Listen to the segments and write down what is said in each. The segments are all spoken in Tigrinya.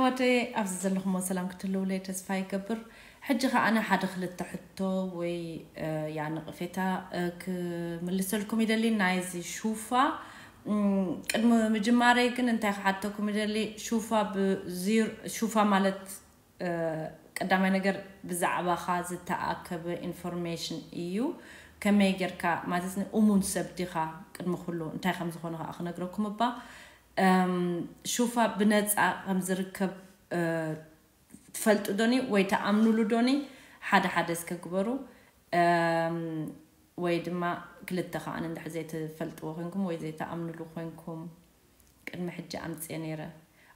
ወደ ኣብዚ ዘለኹሞ ሰላም ክትህልውለይ ተስፋ ይገብር። ሕጂ ከኣ ኣነ ሓደ ክልተ ሕቶ ወይ ያ ነቕፌታ ክምልሰልኩም ይደሊ። ናይዚ ሹፋ ቅድሚ ምጅማረይ ግን እንታይ ክሓተኩም ይደሊ? ሹፋ ብዚር ሹፋ ማለት ቀዳማይ ነገር ብዛዕባኻ ዝተኣከበ ኢንፎርሜሽን እዩ። ከመይ ጌርካ ማለት እሙን ሰብ ዲኻ? ቅድሚ ኩሉ እንታይ ከም ዝኾነ ከዓ ክነግረኩም እባ። ሹፋ ብነፃ ከም ዝርከብ ትፈልጡ ዶኒ ወይ ተኣምኑሉ ዶኒ? ሓደ ሓደ እስከ ግበሩ። ወይ ድማ ክልተ ከኣ እንድሕር ዘይትፈልጥዎ ኮይንኩም ወይ ዘይተኣምኑሉ ኮይንኩም ቅድሚ ሕጂ ኣምፅየ ነይረ።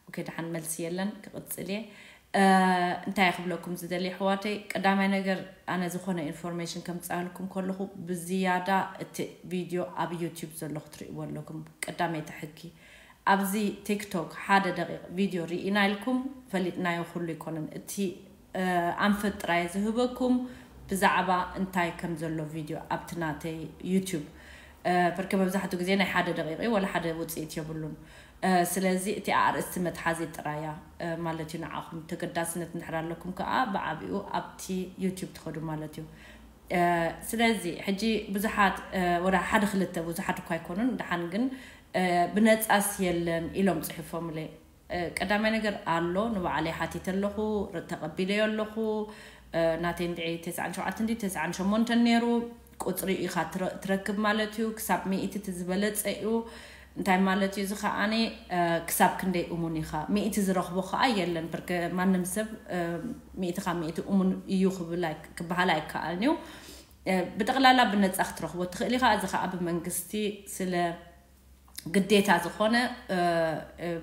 ኦኬ፣ ደሓን መልሲ የለን፣ ክቕፅል እየ። እንታይ ክብለኩም ዝደሊ ኣሕዋተይ፣ ቀዳማይ ነገር ኣነ ዝኾነ ኢንፎርሜሽን ከምፃልኩም ከለኹ ብዝያዳ እቲ ቪድዮ ኣብ ዩቲዩብ ዘሎ ክትርእይዎ ኣለኩም። ቀዳመይቲ ሕጊ ኣብዚ ቲክቶክ ሓደ ደቂቕ ቪድዮ ርኢና ኢልኩም ፈሊጥናዮ ኩሉ ኣይኮነን። እቲ ኣንፈት ጥራይ ዝህበኩም ብዛዕባ እንታይ ከም ዘሎ ቪድዮ ኣብቲ ናተይ ዩቲዩብ። በርከ መብዛሕትኡ ግዜ ናይ ሓደ ደቂቕ እዩ፣ ወላ ሓደ ውፅኢት የብሉን። ስለዚ እቲ ኣርእስቲ መትሓዚ ጥራያ ማለት እዩ። ንዓኹም ተገዳስነት እንድሕር ኣለኩም ከዓ ብዓቢኡ ኣብቲ ዩቲዩብ ትኸዱ ማለት እዩ። ስለዚ ሕጂ ብዙሓት ወደ ሓደ ክልተ ብዙሓት እኳ ኣይኮኑን፣ ደሓን ግን ብነፃስ የለን ኢሎም ፅሒፎምለይ። ቀዳማይ ነገር ኣሎ፣ ንባዕለይ ሓቲተ ኣለኹ፣ ተቐቢለዮ ኣለኹ። ናተይ እንድዒ ተስዓን ሸውዓተን ድዩ ተስዓን ሸሞንተን ነይሩ። ቁፅሪ ኢኻ ትረክብ ማለት እዩ። ክሳብ ሚእቲ እቲ ዝበለፀ እዩ። እንታይ ማለት እዩ እዚ ከዓኒ? ክሳብ ክንደይ እሙን ኢኻ? ሚእቲ ዝረኽቦ ከዓ የለን። ብርክ ማንም ሰብ ሚእቲ ካብ ሚእቲ እሙን እዩ ክብል ኣይ- ክበሃል ኣይከኣልን እዩ። ብጠቕላላ ብነፃ ክትረኽቦ ትኽእል ኢኻ። እዚ ከዓ ብመንግስቲ ስለ ግዴታ ዝኾነ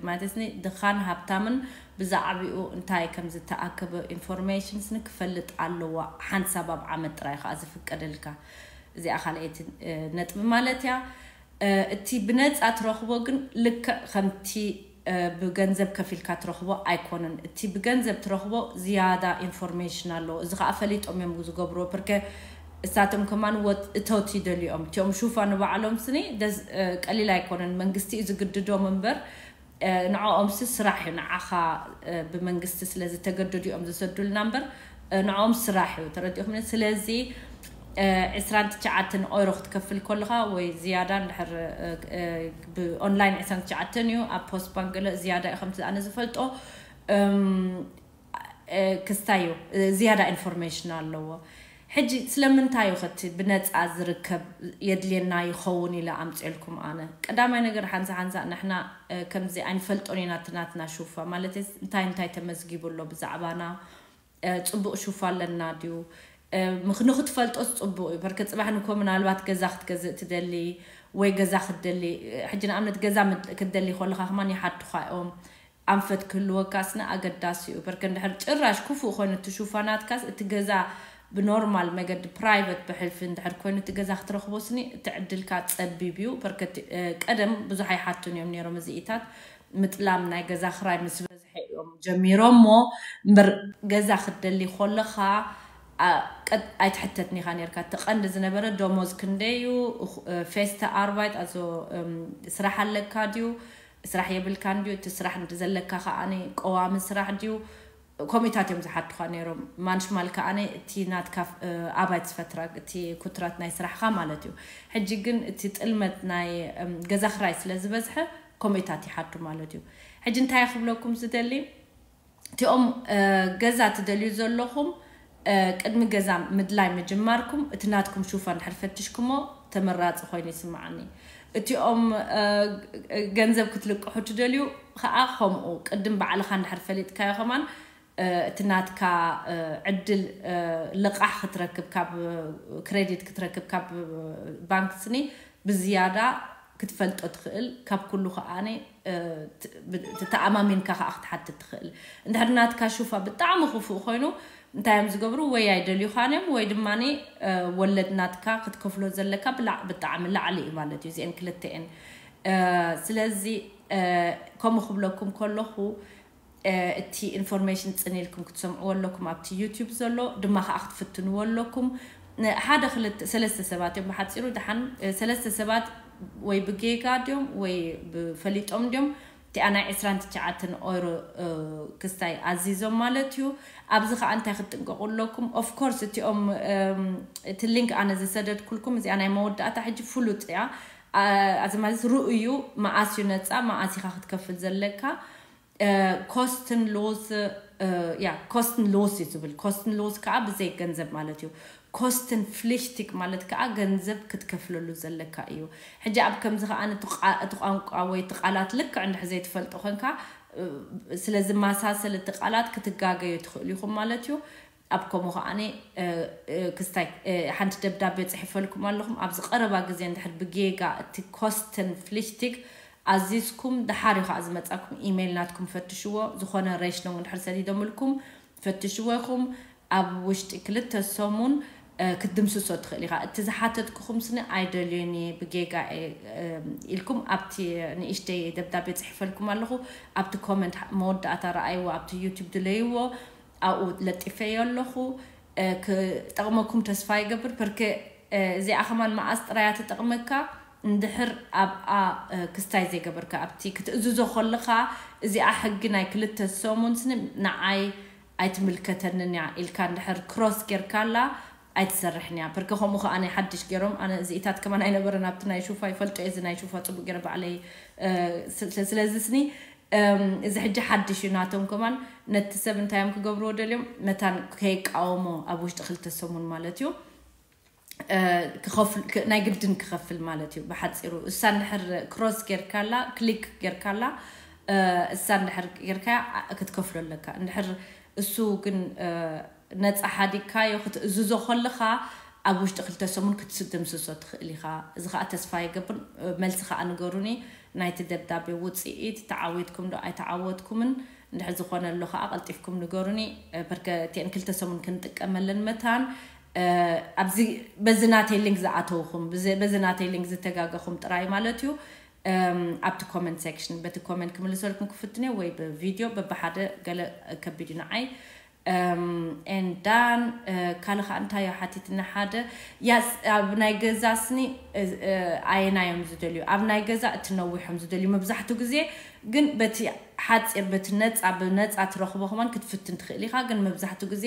ማለት ኒ ድኻን ሃብታምን ብዛዕባኡ እንታይ ከም ዝተኣከበ ኢንፎርሜሽንስ ንክፈልጥ ኣለዋ። ሓንሳብ ኣብ ዓመት ጥራይ ከዓ ዝፍቀደልካ። እዚኣ ካልኣይቲ ነጥቢ ማለት እያ። እቲ ብነፃ ትረኽቦ ግን ልክዕ ከምቲ ብገንዘብ ከፊልካ ትረኽቦ ኣይኮነን። እቲ ብገንዘብ ትረኽቦ ዝያዳ ኢንፎርሜሽን ኣለዎ። እዚ ከዓ ፈሊጦም እዮም ዝገብርዎ። ብርከ እሳቶም ከማን ወጥ እቶት ይደልዮም። እቲኦም ሹፋ ንባዕሎም ስኒ ደስ ቀሊል ኣይኮነን። መንግስቲ እዩ ዝግድዶም እምበር ንዕኦም ሲ ስራሕ እዩ። ንዓኻ ብመንግስቲ ስለ ዝተገደዱ እዮም ዝሰዱልና እምበር ንዕኦም ስራሕ እዩ። ተረዲኹም? ስለዚ ዕስራን ትሽዓተን ኦይሮ ክትከፍል ከለኻ ወይ ዝያዳ እንድሕር ብኦንላይን ዕስራን ትሽዓተን እዩ። ኣብ ፖስት ባንክ ገለ ዝያዳ እዩ ከምቲ ኣነ ዝፈልጦ። ክስታይ እዩ፣ ዝያዳ ኢንፎርሜሽን ኣለዎ። ሕጂ ስለምንታይ እዩ ከቲ ብነፃ ዝርከብ የድልየና ይኸውን ኢለ ኣምፅኤልኩም ኣነ? ቀዳማይ ነገር ሓንሳ ሓንሳ ንሕና ከምዚ ኣይንፈልጦን ኢና። እቲ ናትና ሹፋ ማለት እንታይ እንታይ ተመዝጊቡ ኣሎ ብዛዕባና? ፅቡቕ ሹፋ ኣለና ድዩ? ንክትፈልጦስ ፅቡቕ እዩ። በርከ ፅባሕ ንኮ ምናልባት ገዛ ክትገዝእ ትደሊ ወይ ገዛ ክትደሊ፣ ሕጂ ንኣብነት ገዛ ክትደሊ ከለካ ከማን ይሓቱካ እዮም። ኣንፈት ክህልወካ ስነ ኣገዳሲ እዩ። በርከ እንድሕር ጭራሽ ክፉእ ኮይኑ እቲ ሹፋ ናትካስ እቲ ገዛ ብኖርማል መገዲ ፕራይቨት ብሕልፊ እንድሕር ኮይኑ እቲ ገዛ ክትረኽቦ ስኒ እቲ ዕድልካ ፀቢብ እዩ። በርከ ቀደም ብዙሕ ኣይሓቱን እዮም ነይሮም እዚኢታት። ምጥላም ናይ ገዛ ክራይ ምስ በዝሐ እዮም ጀሚሮሞ እምበር ገዛ ክትደሊ ከለኻ ኣይትሕተትን ኢኻ ነርካ። እቲ ቀንዲ ዝነበረ ደሞዝ ክንደይ እዩ፣ ፌስተ ኣርባይት ኣዞ ስራሕ ኣለካ ድዩ፣ ስራሕ የብልካን ድዩ፣ እቲ ስራሕ ዘለካ ከኣ ቀዋሚ ስራሕ ድዩ፣ ከምኡታት እዮም ዝሓቱኻ ነይሮም። ማንሽማል ከኣ እቲ ናትካ ኣባይት ዝፈትራ እቲ ኩትራት ናይ ስራሕካ ማለት እዩ። ሕጂ ግን እቲ ጥልመት ናይ ገዛ ክራይ ስለ ዝበዝሐ ከምኡታት ይሓቱ ማለት እዩ። ሕጂ እንታይ ክብለኩም ዝደሊ፣ እቲኦም ገዛ ትደልዩ ዘለኹም ቅድሚ ገዛ ምድላይ ምጅማርኩም እቲ ናትኩም ሹፋ እንድሕር ፈትሽኩሞ ተመራፂ ኮይኑ ይስምዓኒ። እቲኦም ገንዘብ ክትልቅሑ ትደልዩ ከዓ ከምኡ ቅድም ባዕልኻ እንድሕር ፈሊጥካዮ ከማን እቲ ናትካ ዕድል ልቓሕ ክትረክብ ካብ ክሬዲት ክትረክብ ካብ ባንክ ስኒ ብዝያዳ ክትፈልጦ ትኽእል። ካብ ኩሉ ከዓኒ ተኣማሚንካ ከዓ ክትሓትት ትኽእል። እንድሕር ናትካ ሹፋ ብጣዕሚ ክፉእ ኮይኑ እንታይ እዮም ዝገብሩ? ወይ ኣይደልዩኻን እዮም ወይ ድማ ወለድ ናትካ ክትከፍሎ ዘለካ ብጣዕሚ ላዕሊ እዩ ማለት እዩ። እዚአን ክልተኤን ስለዚ ከምኡ ክብለኩም ከለኹ እቲ ኢንፎርሜሽን ፅን ኢልኩም ክትሰምዕዎ ኣለኩም ኣብቲ ዩቲዩብ ዘሎ ድማ ከዓ ክትፍትንዎ ኣለኩም። ሓደ ክልተ ሰለስተ ሰባት እዮም ብሓፂሩ ደሓን ሰለስተ ሰባት ወይ ብጌጋ ድዮም ወይ ብፈሊጦም ድዮም እቲኣ ናይ ዕስራን ትሽዓተን ኦይሮ ክስታይ ኣዚዞም ማለት እዩ። ኣብዚ ከዓ እንታይ ክትጥንቀቁ ኣለኩም? Of course እቲኦም እቲ ሊንክ ኣነ ዝሰደድኩልኩም እዚኣ ናይ መወዳእታ ሕጂ ፍሉጥ እያ። ኣዚ ማለት ርኡ እዩ፣ መኣስ እዩ ነፃ፣ መኣስ ኢኻ ክትከፍል ዘለካ። ኮስትን ሎስ ያ ኮስትን ሎስ እዩ ዝብል። ኮስትን ሎስ ከዓ ብዘይ ገንዘብ ማለት እዩ። ኮስትን ፍሊሽቲክ ማለት ከዓ ገንዘብ ክትከፍለሉ ዘለካ እዩ። ሕጂ ኣብ ከምዚ ከዓ እቲ ቋንቋ ወይ እቲ ቃላት ልክዕ እንድሕ ዘይትፈልጡ ኮንካ ስለ ዝመሳሰል እቲ ቃላት ክትጋገዩ ትኽእሉ ኢኹም ማለት እዩ። ኣብ ከምኡ ከዓኒ ክስታይ ሓንቲ ደብዳቤ ፅሒፈልኩም ኣለኹም። ኣብዚ ቀረባ ግዜ እንድሕር ብጌጋ እቲ ኮስትን ፍሊሽቲክ ኣዚዝኩም ድሓር እዩ ከዓ ዝመፃኩም ኢሜይል ናትኩም ፈትሽዎ። ዝኾነ ሬሽኖንግ እንድሕር ሰዲዶምልኩም ፈትሽዎ ኢኹም። ኣብ ውሽጢ ክልተ ሰሙን ክትድምስሶ ትኽእል ኢኻ። እቲ ዝሓተትኩኹም ስኒ ኣይደልዮን እየ ብጌጋ ኢልኩም ኣብቲ ንእሽተይ ደብዳቤ ፅሒፈልኩም ኣለኹ። ኣብቲ ኮመንት መወዳእታ ረኣይዎ፣ ኣብቲ ዩቱብ ድለይዎ፣ ኣብኡ ለጢፈዮ ኣለኹ። ክጠቕመኩም ተስፋ ይገብር። ፐርከ እዚኣ ከማን መኣስ ጥራያ ትጠቕመካ እንድሕር ኣብኣ ክስታይ ዘይገበርካ ኣብቲ ክትእዝዞ ከለኻ እዚኣ ሕጊ ናይ ክልተ ሰሙን ስኒ ንዓይ ኣይትምልከተንን እያ ኢልካ እንድሕር ክሮስ ጌርካላ ኣይትሰርሕን እያ። ፐርከ ከምኡ ከዓ ናይ ሓድሽ ገይሮም ኣነ እዚኢታት ከማን ኣይነበረን ኣብቲ ናይ ሹፋ ይፈልጦ እየ። እዚ ናይ ሹፋ ፅቡቅ ገይረ ባዕለይ ስለዚ ስኒ እዚ ሕጂ ሓድሽ እዩ ናቶም ከማን ነቲ ሰብ እንታይ እዮም ክገብርዎ ደልዮም መታን ከይቃወሞ ኣብ ውሽጢ ክልተ ሰሙን ማለት እዩ ናይ ግድን ክኸፍል ማለት እዩ። ብሓፂሩ እሳ እንድሕር ክሮስ ጌርካላ ክሊክ ጌርካላ እሳ እንድሕር ጌርካ ክትከፍሎ ኣለካ። እንድሕር እሱ ግን ነፃ ሓዲግካዮ ክትእዝዞ ከለኻ ኣብ ውሽጢ ክልተ ሰሙን ክትድምስሶ ትኽእል ኢኻ። እዚ ከዓ ተስፋ ይገብር። መልሲ ከዓ ንገሩኒ ናይቲ ደብዳቤ ውፅኢት ተዓዊትኩም ዶ ኣይተዓወትኩምን። እንድሕር ዝኾነ ኣሎ ከዓ ቀልጢፍኩም ንገሩኒ። ፐርከ እቲአን ክልተ ሰሙን ክንጥቀመለን መታን ኣብዚ በዚ ናተይ ሊንክ ዝኣተውኹም በዚ ናተይ ሊንክ ዝተጋገኹም ጥራይ ማለት እዩ። ኣብቲ ኮመንት ሴክሽን በቲ ኮመንት ክምልሰልኩም ክፍትን እየ ወይ ብቪድዮ በብሓደ ገለ ከቢድ እዩ ንዓይ። ኤንዳን ካልእ ከዓ እንታይ ሓቲትና ሓደ ያስ ኣብ ናይ ገዛ ስኒ ኣየናዮም ዝደልዩ ኣብ ናይ ገዛ እቲ ነዊሖም ዝደልዩ መብዛሕትኡ ግዜ ግን በቲ ሓፂር በቲ ነፃ ብነፃ ትረኽቦ ከማን ክትፍትን ትኽእል ኢኻ። ግን መብዛሕትኡ ግዜ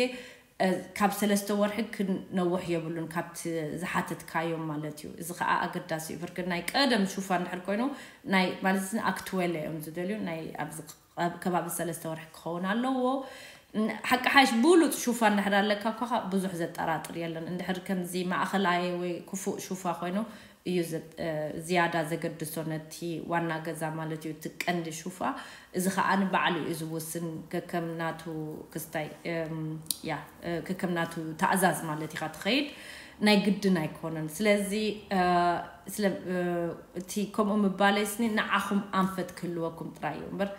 ካብ ሰለስተ ወርሒ ክነውሕ የብሉን ካብቲ ዝሓተትካዮም ማለት እዩ። እዚ ከዓ ኣገዳሲ እዩ። ብርግን ናይ ቀደም ሹፋ እንድሕር ኮይኑ ናይ ማለት ኣክትዌለ እዮም ዝደልዩ ናይ ኣብዚ ከባቢ ሰለስተ ወርሒ ክኸውን ኣለዎ። ሓቂ ሓይሽ ብሉፅ ሹፋ እንድሕር ኣለካ እኳ ብዙሕ ዘጠራጥር የለን። እንድሕር ከምዚ ማእኸላይ ወይ ክፉእ ሹፋ ኮይኑ እዩ ዝያዳ ዘገድሶ ነቲ ዋና ገዛ ማለት እዩ። እቲ ቀንዲ ሹፋ እዚ ከዓ ንባዕሉ እዩ ዝውስን ከከም ናቱ ክስታይ ያ ከከም ናቱ ተኣዛዝ ማለት ኢኻ ትኸይድ ናይ ግድን ኣይኮነን። ስለዚ እቲ ከምኡ ምባለይ ስኒ ንዓኹም ኣንፈት ክህልወኩም ጥራይ እዩ እምበር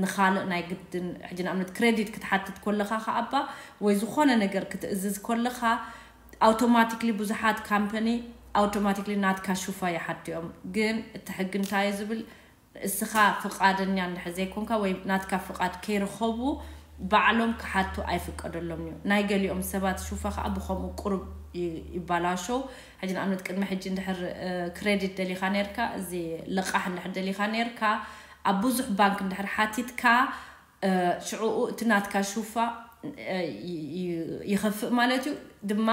ንኻልእ ናይ ግድን ሕጂ ንኣብነት ክሬዲት ክትሓትት ኮለኻ ከኣባ ወይ ዝኾነ ነገር ክትእዝዝ ኮለኻ ኣውቶማቲክሊ ብዙሓት ካምፓኒ ኣውቶማቲክሊ ናትካ ሹፋ ይሓትዮም። ግን እቲ ሕጊ እንታይ ዝብል እስኻ ፍቓደኛ እንድሕር ዘይኮንካ ወይ ናትካ ፍቓድ ከይረኸቡ ባዕሎም ክሓቱ ኣይፍቀደሎም እዩ። ናይ ገሊኦም ሰባት ሹፋ ከዓ ብኸምኡ ቁሩብ ይባላሸው። ሕጂ ንኣብነት ቅድሚ ሕጂ እንድሕር ክሬዲት ደሊኻ ነርካ እዚ ልቓሕ እንድሕር ደሊኻ ነርካ ኣብ ብዙሕ ባንክ እንድሕር ሓቲትካ ሽዕኡ እቲ ናትካ ሹፋ ይኸፍእ ማለት እዩ። ድማ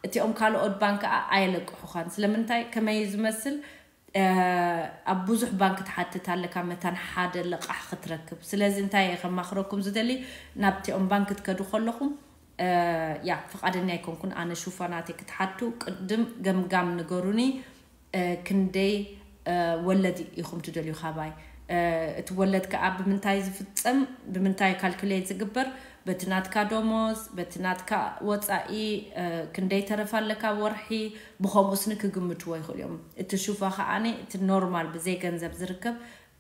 እቲኦም ካልኦት ባንክ ከዓ ኣየለቅሑኻን ስለምንታይ ከመይ ዝመስል ኣብ ብዙሕ ባንክ ትሓትት ኣለካ መታን ሓደ ልቓሕ ክትረክብ። ስለዚ እንታይ እየ ከማኽረኩም ዝደሊ ናብቲኦም ባንክ ትከዱ ከለኹም ያ ፍቓደኛ ኣይኮንኩን ኣነ ሹፋ ናተይ ክትሓቱ ቅድም ገምጋም ንገሩኒ። ክንደይ ወለድ ኢኹም ትደልዩ ካባይ? እቲ ወለድ ከዓ ብምንታይ ዝፍፀም ብምንታይ ካልኩሌት ዝግበር በቲ ናትካ ደሞዝ በቲ ናትካ ወፃኢ ክንደይ ተረፍ ኣለካ ወርሒ ብኸምኡ ስኒ ክግምትዎ ይኽእሉ እዮም። እቲ ሹፋ ከዓኒ እቲ ኖርማል ብዘይ ገንዘብ ዝርከብ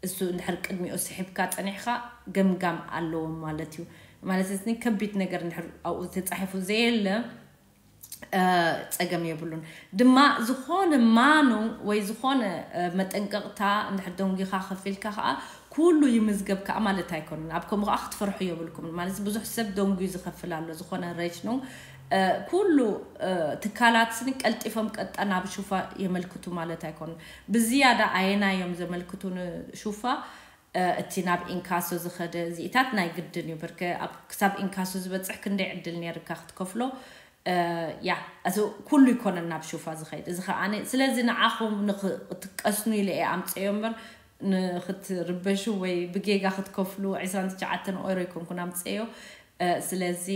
እሱ እንድሕር ቅድሚኡ ስሒብካ ፀኒሕካ ገምጋም ኣለዎም ማለት እዩ። ማለት ስኒ ከቢድ ነገር እንድሕር ኣብኡ ተፃሒፉ ዘየለ ፀገም የብሉን። ድማ ዝኾነ ማኑ ወይ ዝኾነ መጠንቀቕታ እንድሕር ደንጊኻ ከፊልካ ከዓ ኩሉ ይምዝገብ ከዓ ማለት ኣይኮኑን። ኣብ ከምኡ ከዓ ክትፈርሑ የብልኩም ማለት ብዙሕ ሰብ ደንጉዩ ዝኸፍል ኣሎ ዝኾነ ሬች ነው። ኩሉ ትካላት ስኒ ቀልጢፎም ቀጣ ናብ ሹፋ የመልክቱ ማለት ኣይኮኑን። ብዝያዳ ኣየናዮም ዘመልክቱ ንሹፋ እቲ ናብ ኢንካሶ ዝኸደ እዚኢታት ናይ ግድን እዩ። ብርከ ኣብ ክሳብ ኢንካሶ ዝበፅሕ ክንደይ ዕድል ነርካ ክትከፍሎ? ያ እዚ ኩሉ ይኮነን ናብ ሹፋ ዝኸይድ። እዚ ከዓኒ ስለዚ ንዓኹም ንክትቀስኑ ኢለ እየ ኣምፀዮ እምበር ንክትርበሹ ወይ ብጌጋ ክትከፍሉ ዕስራን ትሽዓተን ኦይሮ ይኮንኩን ኣምፀዮ። ስለዚ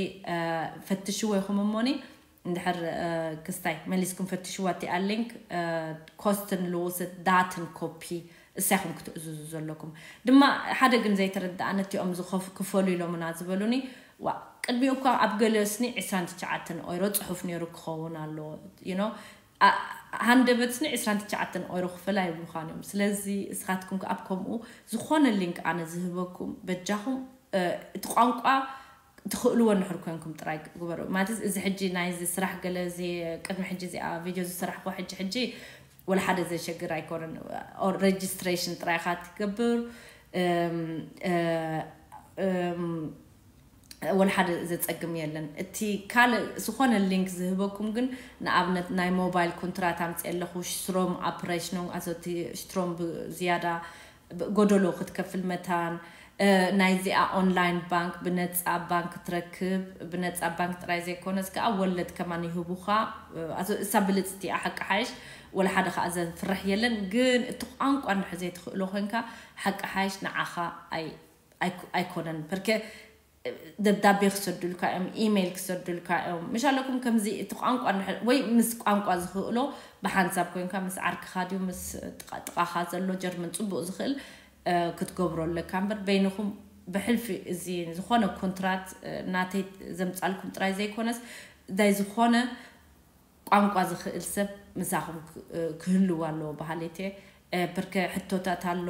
ፈትሽዎ ይኹም እሞኒ እንድሕር ክስታይ መሊስኩም ፈትሽዋ እቲኣ ሊንክ ኮስትን ልውስት ዳትን ኮፒ እሳይኹም ክትእዝዙ ዘለኩም። ድማ ሓደ ግን ዘይተረዳኣ ነቲኦም ክፈሉ ኢሎምና ዝበሉኒ ዋ ቅድሚኡ እኳ ኣብ ገለ ስኒ ዕስራን ትሽዓተን ኦይሮ ፅሑፍ ነይሩ ክኸውን ኣለዎ። ሃንደበት ስኒ ዕስራን ትሽዓተን ኦይሮ ክፈላ ይብሉኻን እዮም። ስለዚ እስኻትኩም ኣብ ከምኡ ዝኾነ ሊንክ ኣነ ዝህበኩም በጃኹም እቲ ቋንቋ ትኽእልዎ እንድሕር ኮንኩም ጥራይ ግበሩ። ማለት እዚ ሕጂ ናይዚ ስራሕ ገለ እዚ ቅድሚ ሕጂ እዚኣ ቪድዮ ዝሰራሕኩ ሕጂ ሕጂ ወላ ሓደ ዘሸግር ኣይኮነን። ሬጅስትሬሽን ጥራይ ኢኻ ትገብር። ወላ ሓደ ዘጸግም የለን። እቲ ካልእ ዝኾነ ሊንክ ዝህበኩም ግን ንኣብነት ናይ ሞባይል ኮንትራት ኣምፅእ ኣለኹ ሽትሮም ኣፕሬሽኖን ኣዞቲ ሽትሮም ዝያዳ ጎደሎ ክትከፍል መታን ናይዚኣ ኦንላይን ባንክ ብነፃ ባንክ ትረክብ ብነፃ ባንክ ጥራይ ዘይኮነስ ከዓ ወለድ ከማን ይህቡኻ። እሳ ብልፅቲ እያ ሓቂ ሓይሽ ወላ ሓደ ከዓ ዘፍርሕ የለን። ግን እቲ ቋንቋ እንድሕር ዘይትኽእሎ ኮንካ ሓቂ ሓይሽ ንዓኻ ኣይኮነን ርክ ደብዳቤ ክሰዱልካ እዮም ኢሜይል ክሰዱልካ እዮም ምሽ ኣለኩም ከምዚ እቲ ቋንቋ ወይ ምስ ቋንቋ ዝኽእሎ ብሓንሳብ ኮንካ ምስ ዓርክኻ ድዩ ምስ ጥቓኻ ዘሎ ጀርመን ፅቡቕ ዝኽእል ክትገብሮ ኣለካ እምበር በይንኹም ብሕልፊ እዚ ዝኾነ ኮንትራት ናተይ ዘምፃልኩም ጥራይ ዘይኮነስ ዳይ ዝኾነ ቋንቋ ዝኽእል ሰብ ምሳኹም ክህልው ኣለዎ በሃሌት እየ። ብርከ ሕቶታት ኣሎ።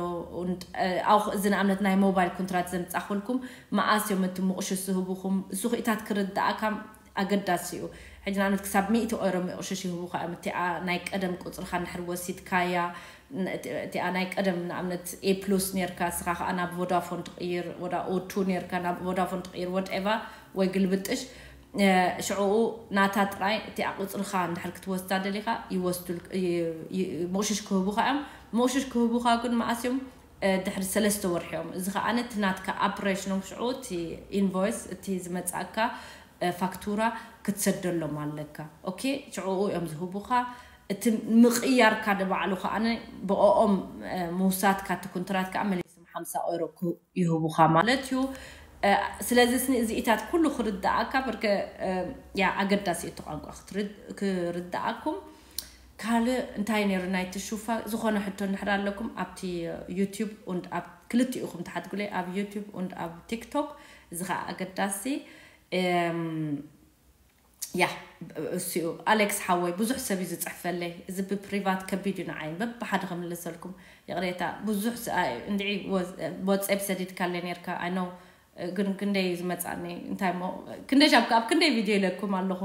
ኣው እዚ ንኣብነት ናይ ሞባይል ኮንትራት ዘምፃኹልኩም መኣስ እዮም እቲ ምቑሽሽ ዝህቡኹም? እሱ ክኢታት ክርዳእካ ኣገዳሲ እዩ። ሕጂ ንኣብነት ክሳብ ሚእቲ ኦይሮ ምቑሽሽ ይህቡኻ እዮም። እቲኣ ናይ ቀደም ቁፅርኻ እንድሕር ወሲድካያ እቲኣ ናይ ቀደም ንኣብነት ኤ ፕሉስ ነርካ እስኻ ከዓ ናብ ቮዳፎን ትቕይር ወዳ ኦቱ ነርካ ናብ ቮዳፎን ትቕይር ወድኤቫ ወይ ግልብጥሽ ሽዕኡ ናታ ጥራይ እቲኣ ቁፅርኻ እንድሕር ክትወስዳ ደሊኻ ይወስዱ ምቑሽሽ ክህቡኻ እዮም። ምቑሽሽ ክህቡኻ ግን መኣስዮም ድሕሪ ሰለስተ ወርሒ እዮም። እዚ ከዓ ነቲ ናትካ ኣፕሬሽኖም ሽዑ እቲ ኢንቮይስ እቲ ዝመፃእካ ፋክቱራ ክትሰደሎም ኣለካ። ኦኬ ሽዕኡ እዮም ዝህቡኻ። እቲ ምቕያርካ ደባዕሉ ከዓ ብኦም ምውሳድካ እቲ ኩንትራት ከዓ መሊሶም ሓምሳ ኦይሮ ይህቡኻ ማለት እዩ። ስለዚ ስኒ እዚኢታት ኩሉ ክርዳኣካ ብርከ ያ ኣገዳሲ እቲ ቋንቋ ክርዳኣኩም። ካልእ እንታይ ነይሩ ናይቲ ሹፋ ዝኾነ ሕቶ እንድሕር ኣለኩም ኣብቲ ዩቲዩብ und ኣብ ክልቲኡኹም ትሓትጉለይ ኣብ ዩቲዩብ und ኣብ ቲክቶክ እዚ ከዓ ኣገዳሲ ያ እሱኡ ኣሌክስ ሓወይ ብዙሕ ሰብ እዩ ዝፅሕፈለይ እዚ ብፕሪቫት ከቢድ እዩ ንዓይ በብሓደ ከምልሰልኩም ይቕሬታ ብዙሕ እንድዒ ወፀብ ሰዲድካለ ነርካ ኣይነው ግን ክንደይ እዩ ዝመፃኒ እንታይ ሞ ክንደይ ሻብ ኣብ ክንደይ ቪድዮ ኢለኩም ኣለኹ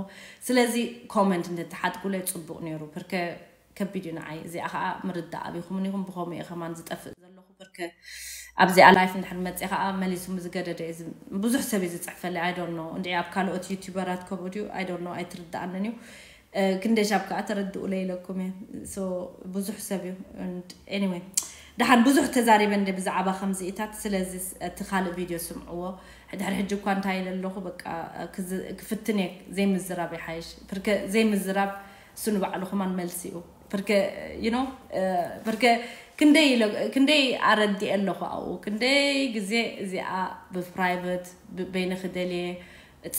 ስለዚ ኮመንት እንተተሓትኩለይ ፅቡቕ ነይሩ ብርከ ከቢድ እዩ ንዓይ እዚኣ ከዓ ምርዳእ ኣቢኹምን ኢኹም ብኸምኡ እየ ከማን ዝጠፍእ ዘለኹ ብርከ ኣብዚኣ ላይፍ እንድሕር መፅእ ከዓ መሊሱ ዝገደደ እዩ ብዙሕ ሰብ እዩ ዝፅሕፈለይ ኣይዶኖ እንዲ ኣብ ካልኦት ዩቲበራት ከምኡ ድዩ ኣይዶኖ ኣይትርዳኣንን እዩ ክንደሻብ ከዓ ተረድኡለ ኢለኩም እየ ብዙሕ ሰብ እዩ anyway ደሓን ብዙሕ ተዛሪበ እንደ ብዛዕባ ከምዚኢታት ስለዚ እቲ ካልእ ቪድዮ ስምዕዎ ድሕሪ ሕጂ እኳ እንታይ ኢለ ኣለኹ በቃ ክፍትን እየ ዘይምዝራብ ይሓይሽ ዘይምዝራብ እሱ ንባዕሉ ከማን መልሲ እዩ ብርከ you know ብርከ ክንደይ ክንደይ ኣረዲእ ኣለኹ ኣብኡ ክንደይ ግዜ እዚኣ ብፕራይቨት በይንኺ ደልየ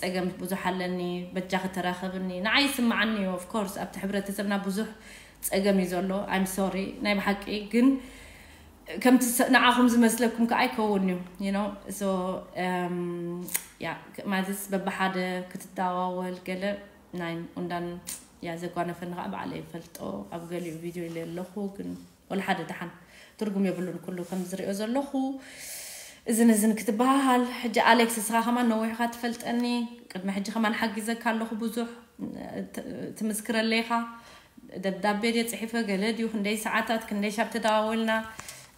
ፀገም ብዙሕ ኣለኒ በጃኺ ተራኸብኒ ንዓይ ይስምዓኒ እዩ of course ኣብቲ ሕብረተሰብና ብዙሕ ፀገም እዩ ዘሎ I'm sorry ናይ ብሓቂ ግን ከምቲ ንዓኹም ዝመስለኩም ከዓ ኣይከውን እዩ you know so ያ ማለትስ በብሓደ ክትደዋወል ገለ ናይ እንዳን ያ ዘጓነፈኒ ከዓ ባዕለ ይፈልጦ ኣብ ገሊኡ ቪድዮ ኢለ ኣለኹ ግን ወላ ሓደ ደሓን ትርጉም የብሉን ኩሉ ከም ዝሪኦ ዘለኹ እዝን እዝን ክትበሃሃል ሕጂ ኣሌክስ እስኻ ከማን ነዊሕካ ትፈልጠኒ ቅድሚ ሕጂ ከማን ሓጊዘካ ኣለኹ ብዙሕ ትምስክረለይኻ ደብዳቤ ድየ ፅሒፈ ገለ ድዩ ክንደይ ሰዓታት ክንደይ ሻብ ተደዋወልና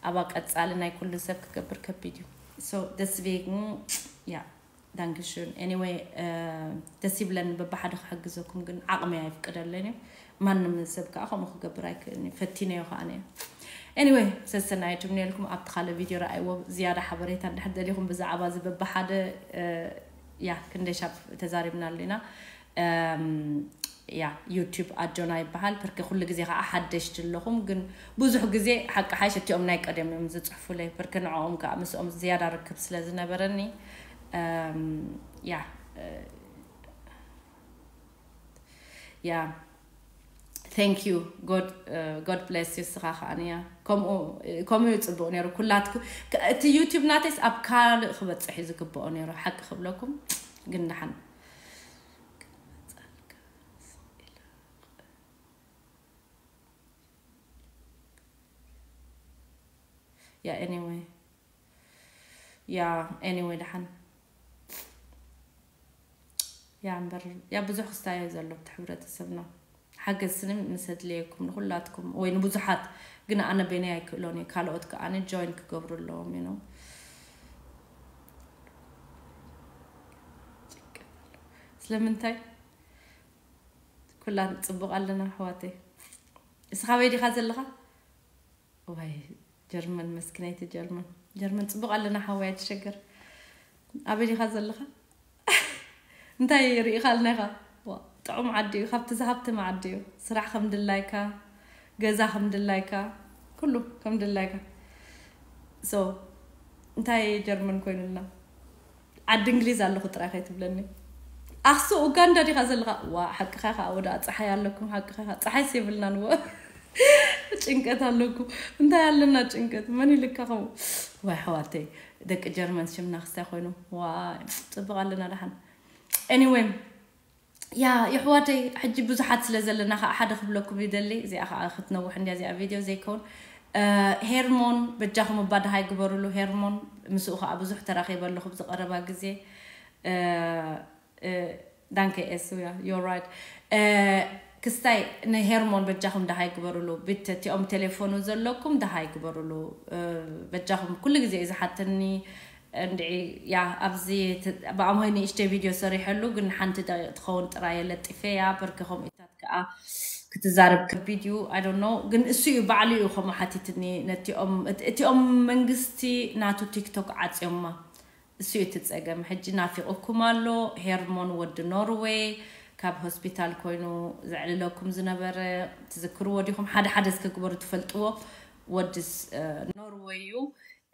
ኣባ ቀፃሊ ናይ ኩሉ ሰብ ክገብር ከቢድ እዩ so deswegen ja danke schön anyway ደስ ይብለኒ በብሓደ ክሕግዘኩም ግን ዓቕሚ ኣይፍቅደለን እዩ ማንም ሰብ ከዓ ከምኡ ክገብር ኣይክእልን እዩ ፈቲነዮ ከዓ ነየ Anyway, ሰሰናዩ ትምነየልኩም። ኣብቲ ካልእ ቪድዮ ረኣይዎ ዝያዳ ሓበሬታ እንድሕር ደሊኹም ብዛዕባ እዚ በብሓደ፣ እ፣ ያ ክንደይ ሻብ ተዛሪብናሉ ኢና። እም፣ ያ ዩቲዩብ ኣጆና ይበሃል። ብርክ ኩሉ ግዜ ከዓ ሓደሽቲ ኣለኹም፣ ግን ብዙሕ ግዜ ሓቂ ሓይሽ እቲኦም ናይ ቀደም እዮም ዝፅሕፉለይ። ብርክ ንዕኦም ከዓ ምስኦም ዝያዳ ርክብ ስለ ዝነበረኒ፣ እም፣ ያ፣ እ፣ ያ thank you. God, uh, God bless you። ስኻ ከዓንያ ከምኡ፣ ከምኡ እዩ ጽቡቕ ነይሩ። ኩላትኩ፣ ከ-፣ እቲ ዩቲዩብ ናተይስ ኣብ ካልእ ክበጽሕ እዩ ዝግብኦ ነይሩ፣ ሓቂ ክብለኩም። ግን ደሓን ያ anyway፣ ያ anyway ደሓን ያ እምበር ያ ብዙሕ ክስታይ እዩ ዘሎ ኣብቲ ሕብረተሰብና። ሓገዝ ስኒ ምስ ኣድለየኩም ንኹላትኩም ወይ ንብዙሓት፣ ግን ኣነ በይነይ ኣይክእሎን እየ። ካልኦት ከኣ ጆይን ክገብሩ ኣለዎም፣ you know። ስለምንታይ ኩላን ጽቡቕ ኣለና ኣሕዋተይ። እስኻ ኣበይ ዲኻ ዘለኻ? ዋይ ጀርመን፣ መስኪነይቲ ጀርመን። ጀርመን ጽቡቕ ኣለና ሓወይ፣ ኣይትሸገር። ኣበይ ዲኻ ዘለኻ? እንታይ ርኢኻልና ኢኻ? ዋ፣ ጥዑም ዓዲ እዩ፣ ካብቲ ዝሃብተመ ዓዲ እዩ። ስራሕ ከም ድላይካ፣ ገዛ ከም ድላይካ፣ ኩሉ ከም ድላይካ። So እንታይ ጀርመን ኮይኑልና? ዓዲ እንግሊዝ ኣለኹ ጥራይ ከይትብለኒ። ኣኽሱ ኡጋንዳ ዲኻ ዘለኻ? ዋ፣ ሓቅኻ ኢኻ። ወደ ጸሓይ ኣለኩም፣ ሓቅኻ ኢኻ። ጸሓይስ የብልናን። ወ-፣ ጭንቀት ኣለኩም። እንታይ ኣለና ጭንቀት? መን ኢልካ ከምኡ? ዋይ፣ ኣሕዋተይ፣ ደቂ ጀርመን ሽምና ክስታይ ኮይኑ። ዋይ፣ ጽቡቕ ኣለና ደሓን። Anyway፣ ያ፣ የሕዋተይ፣ ሕጂ ብዙሓት ስለ ዘለና ኸዓ ሓደ ክብለኩም ይደሊ። እዚኣ ኸዓ ክትነውሕ እንድያ፣ እዚኣ ቪድዮ ዘይከውን። እ፣ ሄርሞን፣ በጃኹም እባ ደሃይ ግበሩሉ። ሄርሞን፣ ምስኡ ኸዓ ብዙሕ ተራኺበ ኣለኹ ኣብዚ ቀረባ ግዜ። እ፣ እ፣ ዳንከ ኤሱ፣ ያ፣ you're right። እ፣ ክስታይ ንሄርሞን በጃኹም ደሃይ ግበሩሉ። ቤት እቲኦም ቴሌፎኑ ዘለኩም ደሃይ ግበሩሉ። እ፣ በጃኹም ኩሉ ግዜ እዩ ዝሓተኒ። እንድዒ፣ ያ፣ ኣብዚ ት-፣ ብኣምሆይ ንእሽተይ ቪድዮ ሰሪሐሉ፣ ግን ሓንቲ ደቂቕ ትኸውን ጥራይ እየ ለጢፈያ። በርኪ ከምኡታት ከኣ ክትዛረብ ከቢድ እዩ። I don't know። ግን እሱ እዩ፣ ባዕሉ እዩ ከምኡ ሓቲትኒ። ነቲኦም፣ እት-፣ እቲኦም መንግስቲ ናቱ ቲክቶክ ዓጽዮማ። እሱ እዩ እቲ ጸገም። ሕጂ ናፊቑኩም ኣሎ። ሄርሞን ወዲ ኖርዌይ ካብ ሆስፒታል ኮይኑ ዘዕልለኩም ዝነበረ ትዝክርዎ ዲኹም? ሓደ ሓደ እስከ ግበሩ ትፈልጥዎ። ወዲ ስ-፣ እ፣ ኖርዌይ እዩ።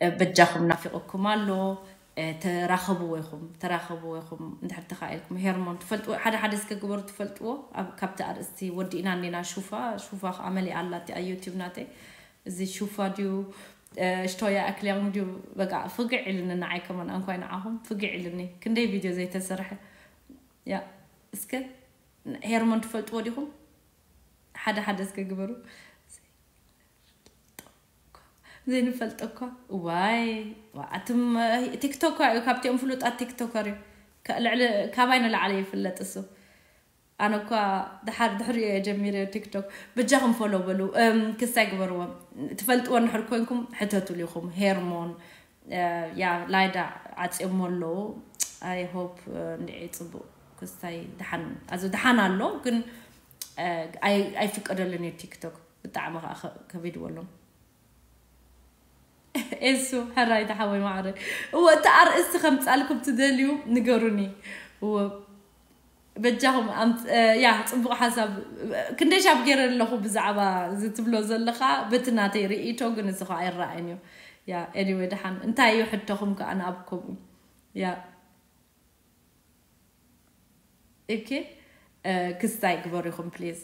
እ፣ በጃኹም ናፊቑኩም ኣሎ። እ፣ ተራኸብዎ ኢኹም፣ ተራኸብዎ ኢኹም እንድሕር ተኻኢልኩም። ሄርሞን ትፈልጥዎ፣ ሓደ ሓደ እስከ ግበሩ ትፈልጥዎ። ኣብ፣ ካብቲ ኣርእስቲ ወዲእና እኒና ሹፋ፣ ሹፋ ኸዓ መሊኣ ኣላ እቲኣ ዩቲዩብ ናተይ። እዚ ሹፋ ድዩ፣ እ፣ ሽቶያ ኣክሊያም ድዩ? በቃ ፍግዕ ኢልኒ ንዓይ ከማን፣ ኣንኳይ ንዓኹም ፍግዕ ኢልኒ። ክንደይ ቪድዮ ዘይተሰርሐ። ያ፣ እስከ ሄርሞን ትፈልጥዎ ዲኹም? ሓደ ሓደ እስከ ግበሩ። ዘይንፈልጦ እኳ። ዋይ፣ ዋ፣ ኣቱም፣ እ፣ ቲክቶክ እዩ ካብቲኦም ፍሉጣት ቲክቶከር እዩ። ከ-፣ ልዕሊ፣ ካባይ ንላዕሊ ይፍለጥ እሱ። ኣነ እኳ ድሓር ድሕሪኡ እየ ጀሚረ ቲክቶክ። በጃኹም ፎሎ በሉ፣ እም፣ ክስታይ ግበርዎም። ትፈልጥዎ እንድሕር ኮንኩም ሕተቱሉ ኢኹም። ሄርሞን፣ እ፣ ያ ላይዳ ዓጽዮሞ ኣለዉ። I hope፣ እ፣ እንድዒ ጽቡቕ ክስታይ ድሓን፣ ኣዚ ድሓን ኣሎ፣ ግን፣ እ፣ ኣይ-፣ ኣይፍቀደሉን እዩ ቲክቶክ። ብጣዕሚ ከኣ ከ-፣ ከቢድዎ ኣሎ። ኤሱ፣ ሕራይ ተሓወይ ማዕረ። እወ፣ እቲ ኣርእስቲ ከምጻልኩም ትደልዩ ንገሩኒ። እወ፣ በጃኹም ኣምጽ-፣ እ፣ ያ፣ ጽቡቕ ሓሳብ። ክንደይ ሻብ ገይረ ኣለኹ ብዛዕባ እዚ ትብሎ ዘለኻ፣ በቲ ናተይ ርእይቶ ግን እዚ ኸኣ ኣይረኣይን እዩ። ያ፣ ኤኒወይ፣ ደሓን። እንታይ እዩ ሕቶኹም ከኣ ንኣብ ከምኡ? ያ። ኦኬ፣ እ፣ ክስታይ ግበሩ ኢኹም ፕሊዝ።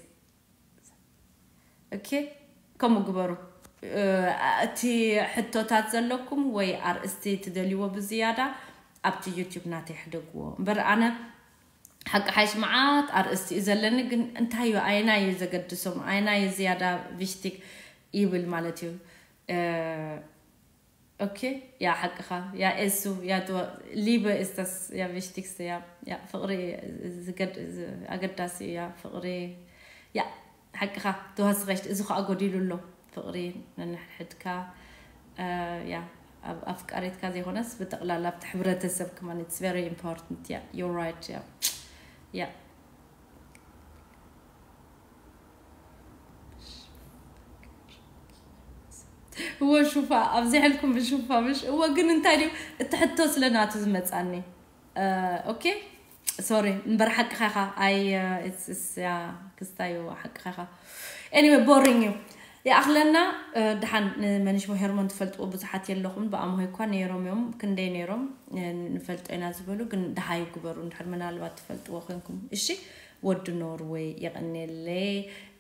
ኦኬ፣ ከምኡ ግበሩ። እ፣ እቲ ሕቶታት ዘለኩም ወይ ኣርእስቲ ትደልይዎ ብዝያዳ ኣብቲ ዩቲዩብ ናተይ ሕደግዎ። እምበር ኣነ ሓቂ ሓይሽ መዓት ኣርእስቲ እዩ ዘለኒ፣ ግን እንታይ እዩ፣ ኣየናይ እዩ ዘገድሶም፣ ኣየናይ እዩ ዝያዳ ቪሽቲክ ይብል ማለት እዩ። እ፣ ኦኬ፣ ያ ሓቅኻ፣ ያ ኤሱ፣ ያ ድዋ-፣ ሊበ ኢስታስ ያ ቪሽቲክስተ፣ ያ፣ ያ ፍቕሪ ዝገድ-፣ ዝ-፣ ኣገዳሲ እዩ፣ ያ ፍቕሪ፣ ያ ሓቅኻ፣ ተዋስኸሽት፣ እዚ ኸኣ ጎዲሉ ኣሎ፣ ፍቕሪ ነንሕድሕድካ፣ እ፣ ያ፣ ኣብ ኣፍቃሪትካ ዘይኮነስ፣ ብጠቕላላ ኣብቲ ሕብረተሰብ ከማን፣ it's very important፣ ያ፣ you're right፣ ያ፣ ያ። እወ ሹፋ ኣብዚሐልኩም ብሹፋ ምሽ እወ ግን እንታይ ድዩ እቲ ሕቶ ስለ ናቱ ዝመፃኒ ኦኬ ሶሪ እምበር ሓቅኻ ኢኻ ኣይ ያ ክስታዩ ሓቅኻ ኢኻ anyway boring እዩ ይኣኽለና ድሓን ንመንሽሞ ሄርሞን ትፈልጥዎ ብዙሓት የለኹም ብኣምሆይ እኳ ነይሮም እዮም ክንደይ ነይሮም ንፈልጦ ኢና ዝበሉ ግን ድሃይ ግበሩ እንድሕር ምናልባት ትፈልጥዎ ኮንኩም እሺ ወዲ ኖርወይ የቐኔለይ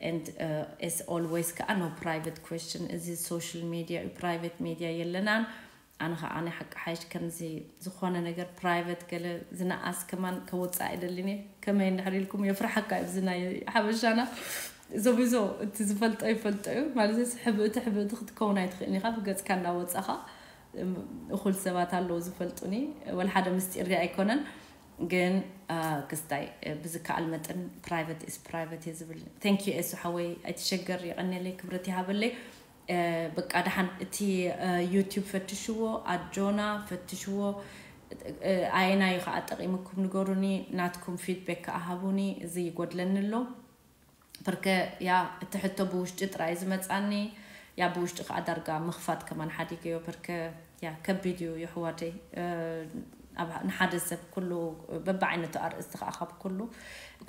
and uh, as always ከዓ no private question እዚ social media private media የለናን ኣነ ከዓ ናይ ሓቂ ሓይሽ ከምዚ ዝኾነ ነገር private ገለ ዝነኣስ ከማን ከወፅእ ኣይደልን እየ ከመይ እንድሕር ኢልኩም የፍርሓካ ኣብዚ ናይ ሓበሻና ዞቢዞ እቲ ዝፈልጦ ይፈልጦ እዩ ማለት ሕብእቲ ሕብእቲ ክትከውን ኣይትኽእልን ኢኻ ብገፅካ እናወፃኻ እኹል ሰባት ኣለዉ ዝፈልጡኒ ወላ ሓደ ምስጢር ኣይኮነን ግን ክስታይ ብዝከኣል መጠን private is private እየ ዝብል thank you ኤሱ ሓወይ ኣይትሸገር የቐንየለይ ክብረት ይሃበለይ በቃ ደሓን እቲ YouTube ፈትሽዎ ኣጆና ፈትሽዎ ኣየናዩ ከዓ ጠቂምኩም ንገሩኒ ናትኩም feedback ከዓ ሃቡኒ እዚ ይጎድለኒ ኣሎ ፐርከ ያ እቲ ሕቶ ብውሽጢ ጥራይ ዝመፃኒ ያ ብውሽጢ ከዓ ዳርጋ ምኽፋት ከማን ሓዲገዮ ፐርከ ያ ከቢድ እዩ የሕዋተይ ንሓደ ሰብ ኩሉ በብዓይነቱ ኣርእስቲ ከዓ ካብ ኩሉ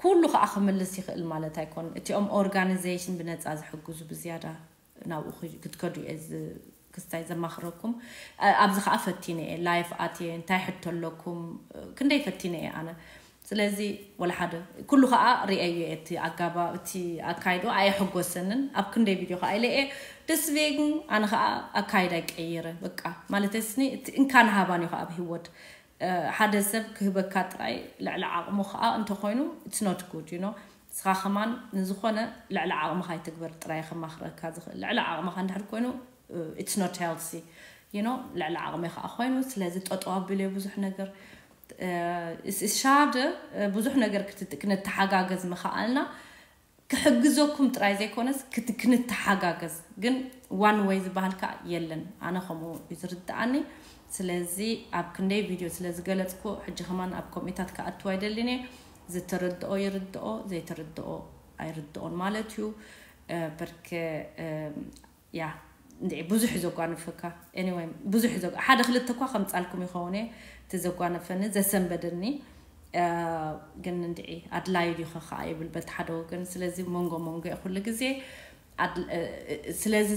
ኩሉ ከዓ ክምልስ ይኽእል ማለት ኣይኮን እቲኦም organization ብነፃ ዝሕግዙ ብዝያዳ ናብኡ ክትከዱ እየ ክስታይ ዘማኽረኩም ኣብዚ ከዓ ፈቲነ እየ live ኣትየ እንታይ ሕቶ ኣለኩም ክንደይ ፈቲነ እየ ኣነ ስለዚ ወላ ሓደ ኩሉ ከዓ ርእየዮ እቲ ኣጋባ እቲ ኣካይዶ ኣየሐጎሰንን ኣብ ክንደይ ቪድዮ ከዓ ኢለ እየ deswegen ኣነ ከዓ ኣካይዳ ይቀይረ በቃ ማለት ስኒ እቲ እንካን ሃባን እዩ ከዓ ኣብ ህይወት ሓደ ሰብ ክህበካ ጥራይ ልዕሊ ዓቕሙ ከዓ እንተኮይኑ it's not good you know ንስኻ ከማን ንዝኾነ ልዕሊ ዓቕምኻ ይትግበር ጥራይ ከማኽረካ ዝኽእል ልዕሊ ዓቕምኻ እንድሕር ኮይኑ it's not healthy you know ልዕሊ ዓቕሚ ከዓ ኮይኑ ስለዚ ጠጠው ኣቢለ ብዙሕ ነገር ሻደ ብዙሕ ነገር ክንተሓጋገዝ ምኸኣልና ክሕግዘኩም ጥራይ ዘይኮነስ ክንተሓጋገዝ ግን one way ዝበሃል ከዓ የለን ኣነ ከምኡ እዩ ዝርድኣኒ ስለዚ ኣብ ክንደይ ቪድዮ ስለ ዝገለፅኩ ሕጂ ከማን ኣብ ኮሚታት ክኣትው ኣይደልን እየ ዝተረድኦ ይርድኦ ዘይተረድኦ ኣይርድኦን ማለት እዩ በርከ ያ እንድዒ ብዙሕ እዩ ዘጓንፈካ anyway ብዙሕ እዩ ሓደ ክልተ እኳ ከምፃልኩም ይኸውን እየ እቲ ዘጓነፈኒ ዘሰንበደኒ ግን እንድዒ ኣድላዩ ድዩ ከዓ ይብል በቲ ሓደ ወገን ስለዚ መንጎ መንጎ እየ ኩሉ ግዜ ስለዚ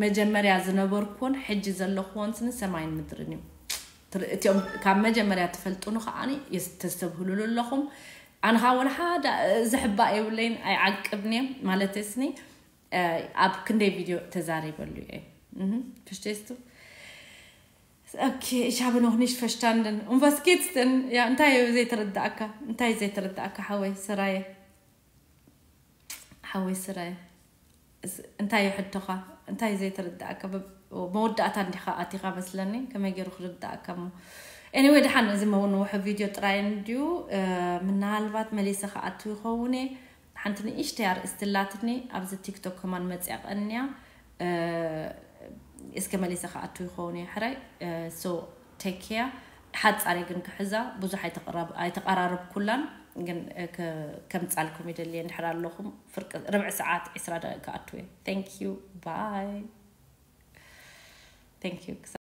መጀመርያ ዝነበርኩዎን ሕጂ ዘለኽዎን ስኒ ሰማይን ምድርን እዩ እቲኦም ካብ መጀመርያ ትፈልጡኒ ከዓ ተስተብህሉሉ ኣለኹም ኣነ ከዓ ወላ ሓደ ዘሕባእ የብለይን ኣይዓቅብን እየ ማለት ስኒ ኣብ ክንደይ ቪድዮ ተዛሪበሉ እየ ፍሽቴስቱ Okay, ich habe noch nicht verstanden. Um was geht's denn? Ja, እንታይ ዘይተረዳእካ እንታይ ዘይተረዳእካ ሓወይ ስራየ ሓወይ ስራየ እንታይ ሕቶኻ እንታይ ዘይተረዳእካ መወዳእታ እንዲኻ ኣቲኻ መስለኒ ከመይ ገይሩ ክርዳእካ ሞ anyway ደሓን እዚ መውንውሑ ቪድዮ ጥራይ እንድዩ ምናልባት መሊሰ ክኣቱ ይኸውን ሓንቲ ንእሽተይ ኣርእስቲ ኣላትኒ ኣብዚ ቲክቶክ ከማን መፅያ ቀንያ እስከ መሊሰ ክኣቱ ይኸውን እየ ሕራይ so take care ሓፃሪ ግን ክሕዛ ብዙሕ ኣይተቐራረብኩላን ግን ከምፃልኩም ይደልየ እንድሕር ኣለኹም ፍርቂ ርብዒ ሰዓት ዕስራ ደቂ ክኣቱ እየ thank you bye thank you